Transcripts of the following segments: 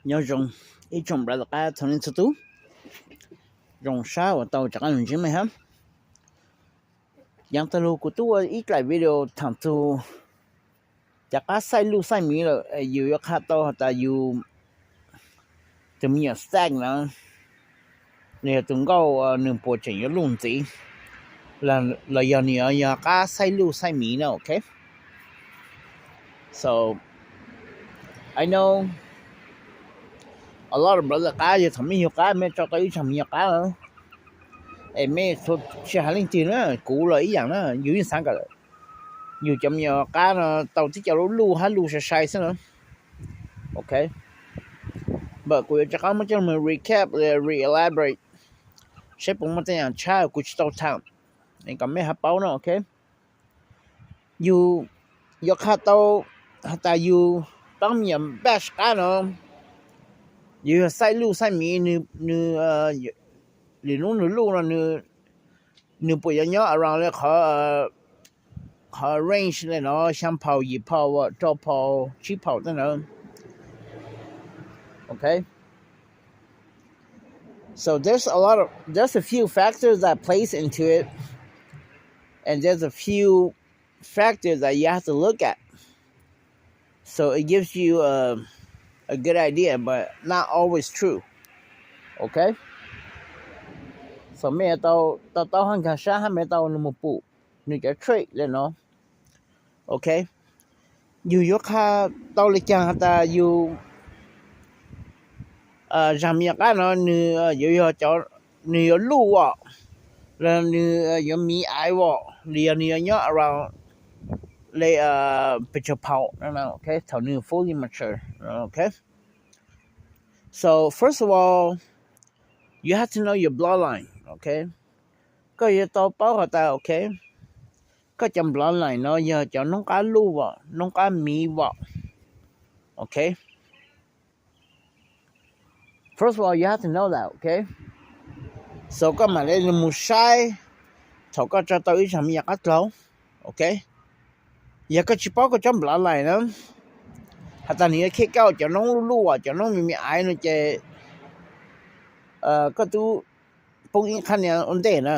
Nyob zoo ib tsoom brother qab txhua leej txhua tus, zoo sab uas tau rov qab los ntsib mej hab. Yaav tag lug kuv tub ua ib dlaim video thaam txug cov qab xaij luj xaij miv lawm, yus yuav qha tau has tas yus tus me nyuam stack na, los yog tus nkauj nws puas tseem yuav luj ntxiv, los yog nws yog qab xaij luj xaij miv na, ok. So I know a lot of brother qab, yog thaum mej yug qab mej tso tau ib tsoom me nyuam qab, es mej txhua tsis has leej twg na, kuv los ib yaam na, yus yeej xaav kom yus cov me nyuam qab no tau tib co luj luj hab luj sai sai xwb na, ok. But kuv yuav rov qab muab coj mus recap, reelaborate, saib puas muaj tej yaam tshab kuv tsis tau tham, es kom mej hab paub no, ok. Yus yuav qha tau has tas yus pab me nyuam batch qab no, yus yog xaij luj xaij miv, nws, lwm hnub nws luj no nws puas yuav nyob around le qhov range le no, xyaa phaum, yim phaum, rau phaum, tsib phaum tej ntawd, ok. So there's a lot of, there's a few factors that plays into it, and there's a few factors that you have to look at. So it gives you a, a good idea, but not always true. Ok. So mej tau tau hab nkaag sab hab mej tau nws mus pum nws cov trait le no. Ok. Yus yuav qha tau le caag has tas yus zaag me nyuam qab no nws yuav yog cov, nws yuav luj os, los nws yuav miv aiv os, los yog nws yuav nyob around le pes tsawg phaum, ok, thaum nws fully mature, ok. So first of all, you have to know your bloodline, ok. Koj yuav tau paub has tas, ok, koj cov bloodline no yog cov noob qab luj vom, noob qab miv vom, ok. First of all, you have to know that, ok. So koj mam le mus saib thaum koj tso tau ib zaag me nyuam qab dlaug, ok. Yog koj tsis paub koj cov bloodline na, has tas nws yuav khej koj cov noob luj luj, cov noob miv miv aiv no ces koj tub poob ib qhab niag ua ntej na.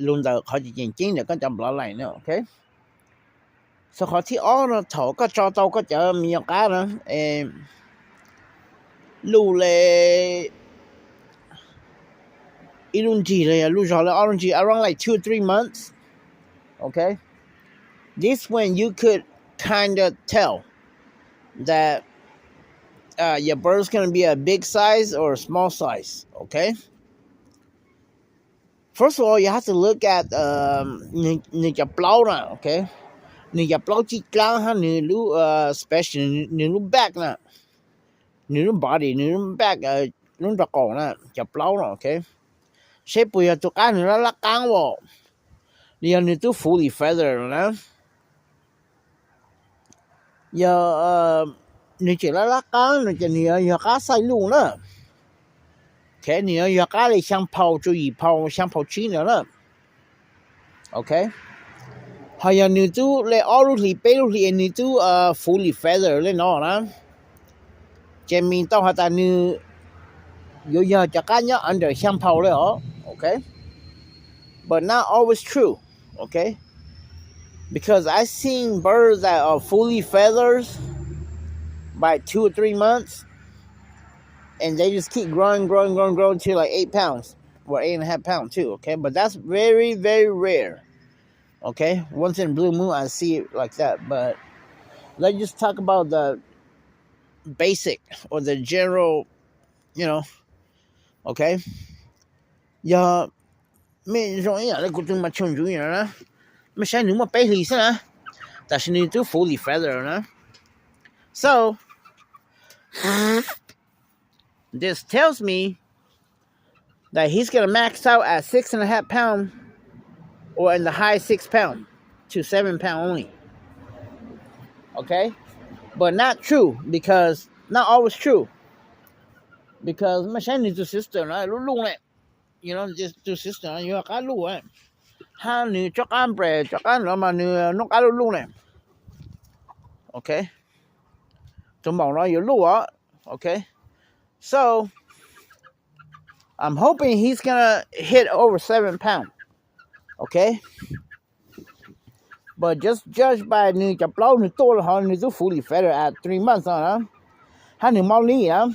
Lug ntawm qhov tseem ceeb ntawm koj cov bloodline na, ok. So qhov thib ob no, thaum koj tso tau koj cov me nyuam qab na, luj le ib lub nrig los yog luj zog le ob lub nrig, around like two or three months, ok. This when you could kind of tell that uh, your bird is going to be a big size or a small size, okay? First of all, you have to look at um, nws cov plaub na, okay? Nws cov plaub cij dlaab hab nws lub uh, special nws lub back na, nws lub body, nws lub back, lub nraub qaum na, cov plaub na, okay? Seb puas yog tus qab nws lab lab qaab as, los yog nws tub fully feather na. Yog nws tseem lab lab qaab no ces nws yog qab xaij luj na. Okay, nws yog qab le xyaa phaus txug yim phaus, xyaa phaus tsib ntawd na. Okay, ho yog nws tub le ob lub hlis peb lub hlis nws tub fully feather le no na, ces means tau has tas nws yuav yog cov qab nyob under xyaa phaus le os. Okay, but not always true. Okay, because I've seen birds that are fully feathers by two or three months, and they just keep growing, growing, growing, growing to like eight pounds or eight and a half pounds too. Okay, but that's very, very rare. Okay, once in a blue moon I see it like that, but let's just talk about the basic or the general, you know. Okay, yog mej zoo ib yam le kuv tug mas tshau ntsuv na, mej saib nws muaj peb hlis xwb na, tab sis nws tub fully feather na. So this tells me that he's gonna max out at six and a half pound or in the high six pound to seven pound only. Okay? But not true, because not always true. Because mej saib nws tus sister no lub luj ne, you know, tus sister no yuav qab luj, hab nws tsob qab npres tsob qab no mas nws noob qab luj luj ne. Okay, tus maum no yuav luj os. Okay, So I'm hoping he's gonna hit over seven pounds. Okay. But just judge by nws cov plaub nws tuaj los ho nws twb fully feather at three months no na, hab nws mob li na.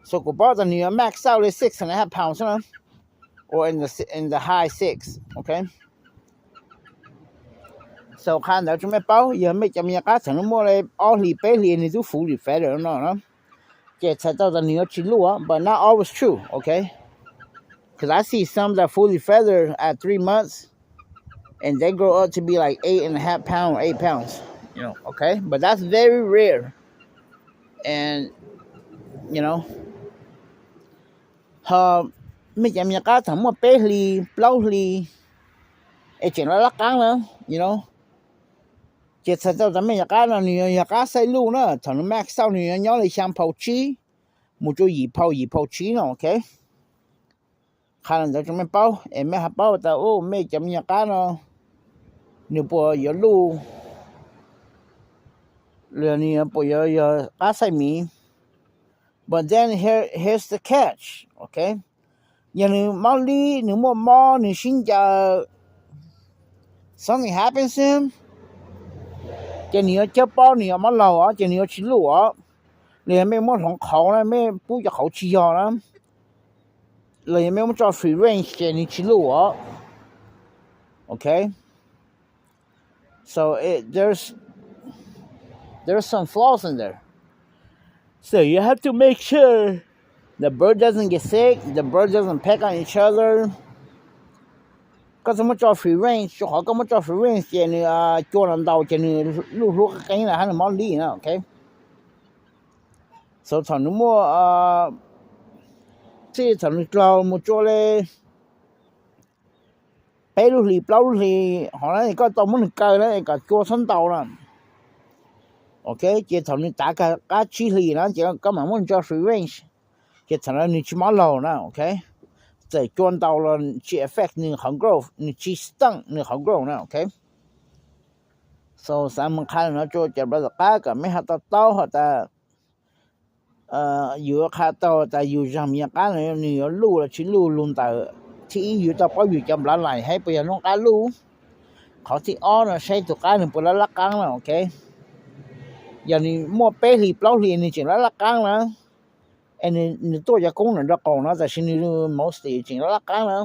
So kuv paub tas nws yuav max out li six and a half pounds na, or in the, in the high six. Okay. So qhov ntawd tsuas mej paub, yog mej cov me nyuam qab thaum nws muaj li ob hlis peb hlis nws twb fully feather no na, ces txhais tau tas nws yuav tsis luj, but not always true. Okay. Because I see some that fully feather at three months and they grow up to be like eight and a half pounds, eight pounds. You know, okay, but that's very rare. And you know, ho mej cov me nyuam qab thaum muaj peb hlis plaub hlis es tseem laj laj qaab na, you know, ces txhais tau tas mej nyuam qab no nws yog qab xaij luj na, thaum nws max out nws yuav nyob li xyaa phaus tsib mus rua yim phaus, yim phaus tsib no. Okay. Qhov ntawd tsuas mej paub es mej ho paub tas mej cov me nyuam qab no nws puas yuav luj, nws puas yuav yog qab xaij miv. But then here, here's the catch. Okay. Yog nws mob li, nws muaj mob, nws sib ncaws, something happens to him, ces nws yuav cawb pob, nws yuav mob laug os, ces nws yuav tsis luj os. Los yog mej muab hloov qhauv na, mej pub cov qhauv tsis yog na, los yog mej muab tso free range ces nws tsis luj os. Okay. So it, there's there's some flaws in there. So you have to make sure the bird doesn't get sick, the bird doesn't peck on each other. Koj txhob muab tso free range, rua qhov koj muab tso free range ces nws cua ntau ntau ces nws luj hlub qeeb qeeb na hab nws mob li na. Okay. So thaum nws muaj, txij thaum nws dlaug mus rua li peb lub hlis plaub lub hlis hov na, koj tau muab nws kaw na kom cua txhob ntau na. Okay, ces thaum nws tav kag qab tsib hlis na ces koj mam muab nws tso free range, ces thaum no nws tsis mob laug na. Okay, txawm cua ntau los tsis affect nws qhov growth, nws tsis stunt nws qhov growth na. Okay. So xav mus qha no rua cov brother qab kom mej ho to taub has tas yus qha tau tas yus zag me nyuam qab no nws yuav luj los tsis luj lug ntawm thib ib yus tau paub yus cov nplav lais hab puas yog noob qab luj. Qhov thib ob no saib tug qab nws puas laj laj qaab na. Okay, yog nws muaj peb hlis plaub hlis nws tseem laj laj qaab na, es nws tuaj cov koob nram nraub qaum no tab sis nws mostly tseem laj laj qaab na,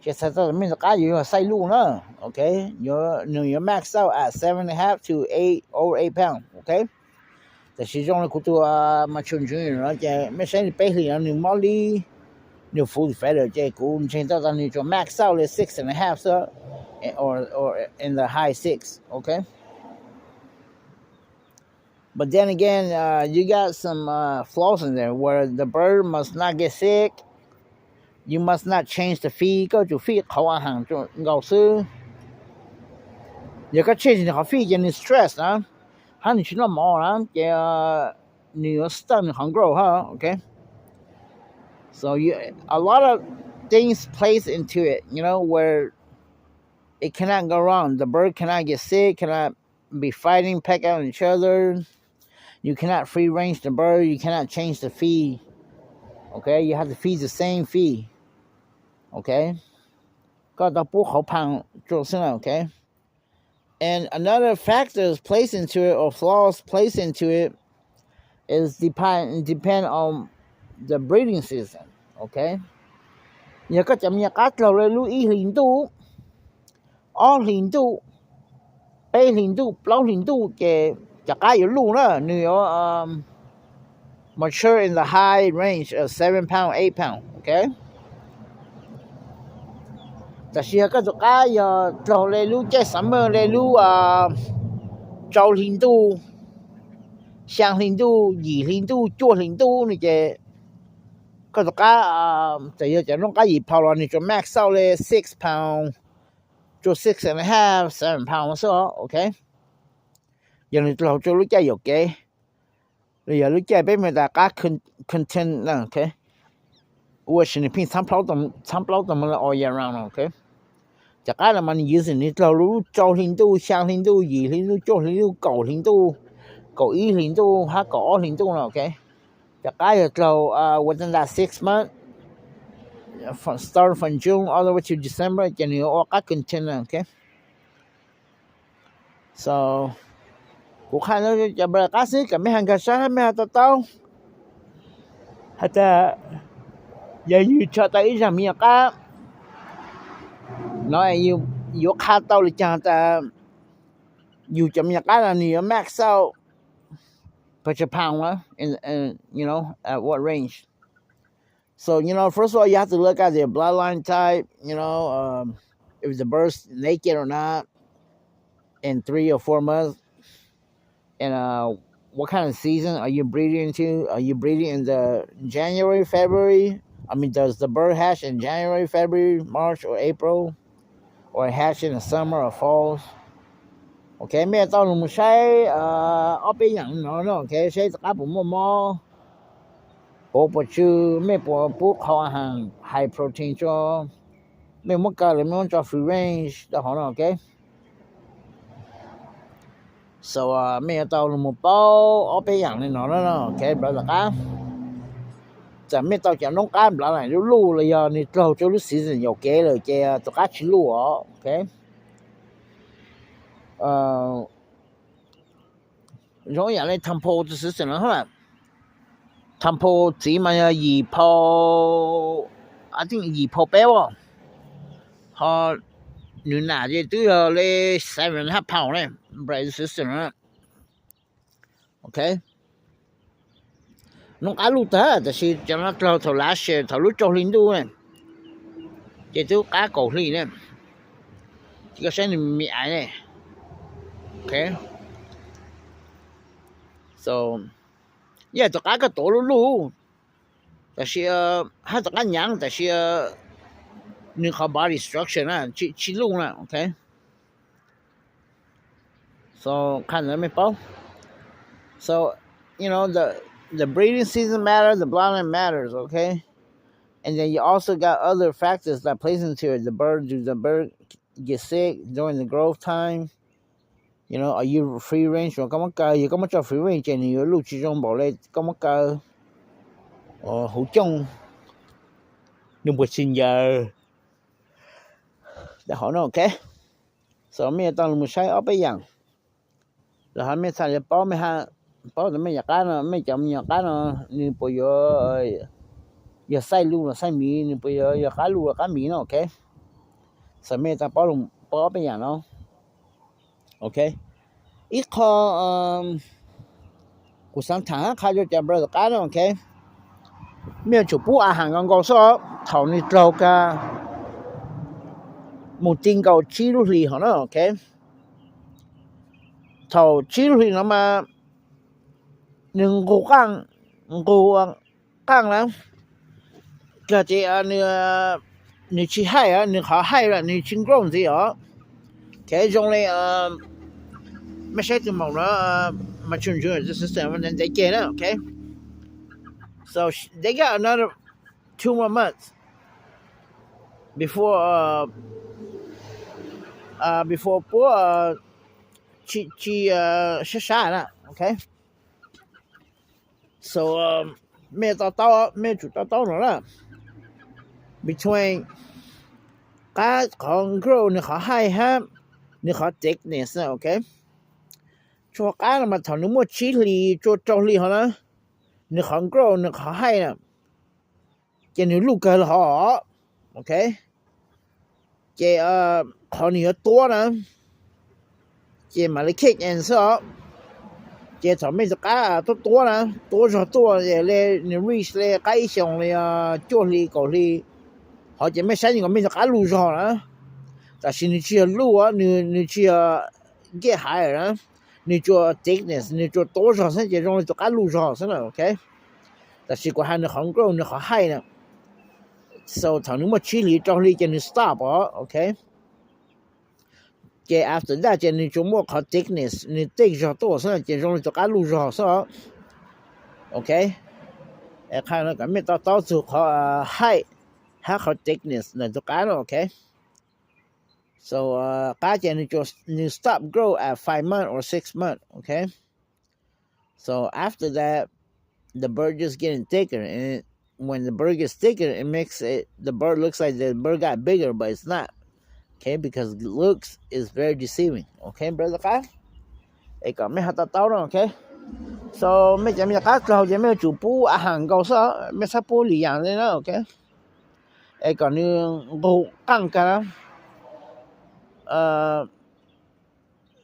ces txhais tau mej tus qab yuav yog xaij luj na. Okay, nws yuav max out at seven and a half to eight, over eight pound. Okay, tab sis zoo li kuv tus mature junior no ces mej saib nws peb hlis no nws mob li, nws fully feather ces kuv ntseeg tau tas nws tsuas max out li six and a half xwb, or in the high six. Okay. But then again, uh, you got some uh, flaws in there where the bird must not get sick. You must not change the feed. Koj tsum feed qhauv a haas nkaus xwb. Yog koj change nws qhov feed ces nws stress na, hab nws tsis noj mov na, ces nws yuav stunt nws qhov growth, huh? Okay. So you, a lot of things plays into it, you know, where it cannot go wrong. The bird cannot get sick, cannot be fighting, peck at each other. You cannot free range the bird. You cannot change the feed. Okay, you have to feed the same feed. Okay, koj tau pub qhauv phaas rua xwb na. Okay, and another factors plays into it or flaws plays into it is depend depend on the breeding season. Okay, yog koj cov me nyuam qab dlaug li lub ib hlis ntuj, ob hlis ntuj, peb hlis ntuj, plaub hlis ntuj ces cov qab yuav luj na, nws yuav mature in the high range of seven pound, eight pound. Okay, tab sis yog koj tus qab yog dlaug li lub caij summer li lub rau hli ntuj, xyaa hli ntuj, yim hli ntuj, cuaj hli ntuj no ces koj tus qab, txawm yog cov noob qab yim phaus los nws tsuas max out li six pound, tsuas six and a half, seven pound xwb. Okay, yog nws dlaug rua lub caij yuam kev, los yog lub caij peb me tas qab content, okay, ua si nws pheej txhab plaub tag mus all year round no. Okay, cov qab no mas nws ywv xwm nws dlaug lub rau hli ntuj, xyaa hli ntuj, yim hli ntuj, cuaj hli ntuj, kaum hli ntuj, kaum ib hli ntuj hab kaum ob hli ntuj no. Okay, Cov qab yog dlaug within that six months, from, starting from June all the way to December, ces nws yuav ua qab continue, okay? So kuv qha cov brother qab xwb kom mej ho nkag siab hab mej ho to taub has tas yog yus tso tau ib zag me nyuam qab no, yuav qha tau li cas tas yus cov me nyuam qab no nws yuav max out pes tsawg pound, you know, at what range. So, you know, first of all, you have to look at their bloodline type, you know, um, if the bird's naked or not in three or four months. And uh, what kind of season are you breeding into? Are you breeding in the January, February? I mean, does the bird hatch in January, February, March, or April? Or hatch in the summer or falls? Okay, mej tau los mus saib ob peb yaam no, okay, saib rov qab puas muaj mob, puas, puas tsw, mej puas pub qhov ahaas high protein tso, mej muab kaw los mej muab tso free range rau hauv no, okay. So mej yuav tau los mus paub ob peb yaam li no, okay, brother qab. Txawm mej tau cov noob qab nplaj lam luj luj los yog nws dlaug rau lub season yuam kev lawm ces tus qab tsis luj os, okay. Zoo ib yaam li Temple tus xwv xwm no, Temple txiv mas yog yim phau, I think yim phau peb as, ho nws nam ces twb yog li seven and a half pound ne, brother xwv xwm no, okay. Noob qab luj tag, tab sis cov no dlaug thaum last year thaum lub rau hli ntuj ne, ces twb qab kaum hli ne, ces koj saib nws me me aiv ne, okay. So yog tus qab koj tuav luj luj, tab sis hab tus qab nyaav tab sis nws qhov body structure na tsis luj na, okay. So qha ntawd mej paub. So, you know, the the breeding season matters, the bloodline matters, okay? And then you also got other factors that plays into it. The bird, do the bird get sick during the growth time? You know, are you free range? Koj muab kaw, yog koj muab tso free range ces nws yuav luj tsis zoo npaum li koj muab kaw huv cooj, nws puas tsis ncaws. Hauv no, okay. So mej yuav tau los saib ob peb yaam, los hab mej txhaj li paub, mej hab paub tas mej cov qab no, mej cov me nyuam qab no nws puas yuav yog xaij luj los xaij miv, nws puas yuav yog qab luj los qab miv no, okay. So mej tau paub ob peb yaam no, okay. Ib qho kuv xaav tham hab qha rua cov brother qab no, okay. Mej yuav tsum pub ahaas nkaus nkaus xwb os thaum nws dlaug kag mus ti nkaus tsib lub hlis hov na, okay. Thaum tsib lub hlis no mas nws nqug qaaj, nqug qaaj na, kag ces nws tsis haij, nws qhov haij lawm nws tsis grow ntxiv os. Okay, zoo li mej saib tug maum no, mas tshum ntsuv system ntev ceg na, okay. So they got another two more months before, before puab tsis sab sab na, okay. So mej to taub, mej tsum to taub no na, between qab qhov grow nws qhov haij hab nws qhov thickness na, okay. Tsua qab no mas thaum nws muaj tsib hlis tsua rau hli hov na, nws qhov grow nws qhov haij na, ces nws luj kawg li hov, okay. Ces qhov nws yuav tuab na, ces mam li kick in xwb os. Ces thaum mej tus qab tuab tuab na, tuab zog tuaj li nws reach li qab ib xyoos li cuaj hli kaum hli, hov ces mej saib nkaus mej tus qab luj zog na, tab sis nws tsis yog luj, nws tsis yog get higher na, nws tsua thickness, nws tsua tuab zog xwb ces zoo li tus qab luj zog xwb na, okay. Tab sis kuv has nws qhov grow nws qhov haij na, so thaum nws muaj tsib hlis rau hli ces nws stop os, okay. Ces after that ces nws tsuas muaj qhov thickness, nws tej zog tuaj xwb ces zoo li tus qab luj zog xwb os, okay. Qha no kom mej to taub txug qhov haij hab qhov thickness ntawm tus qab no, okay. So qab ces nws stop grow at five month or six month, okay. So after that the bird just getting thicker, and when the bird gets thicker, it makes it the bird looks like the bird got bigger, but it's not. Okay, because looks is very deceiving. Okay, brother, qab es kom mej ho to taub no. Okay, so mej cov me nyuam qab dlhau ces mej yuav tsum pub a has nkaus xwb, mej txhob pub lwm yaam le na. Okay, es kom nws nqug qaaj kag na,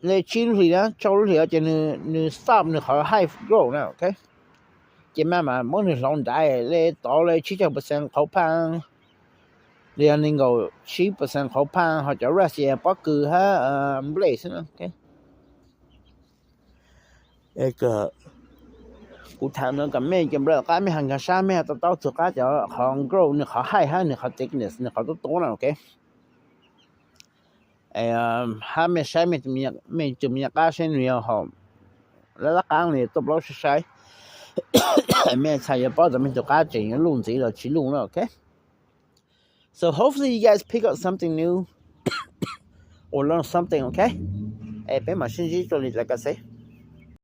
le tsib lub hlis na, tsib lub hlis ces nws stop nws qhov high growth na. Okay, ces mej mam muab nws hloov nraiv le tod le tsib caug percent qhauv phaaj, los yog nees nkaum tsib percent qhauv phaaj, ho cov rest ces pob kws hab nplej xwb na. Okay, kuv tham no kom mej cov brother qab mej ho nkaag sab, mej ho to taub txug qab cov qhov grow nws qhov height hab nws qhov thickness nws qhov tuab tuab na. Okay, hab mej saib mej tus me nyuam qab saib nws yog hom lab lab qaab los yog tuaj plaub saib saib, mej txhaj yuav paub tas mej tus qab tseem yuav luj ntxiv los tsis luj na. Okay, so hopefully you guys pick up something new or learn something. Okay, es peb mam sib ntsib rua lwm zaus, koj xav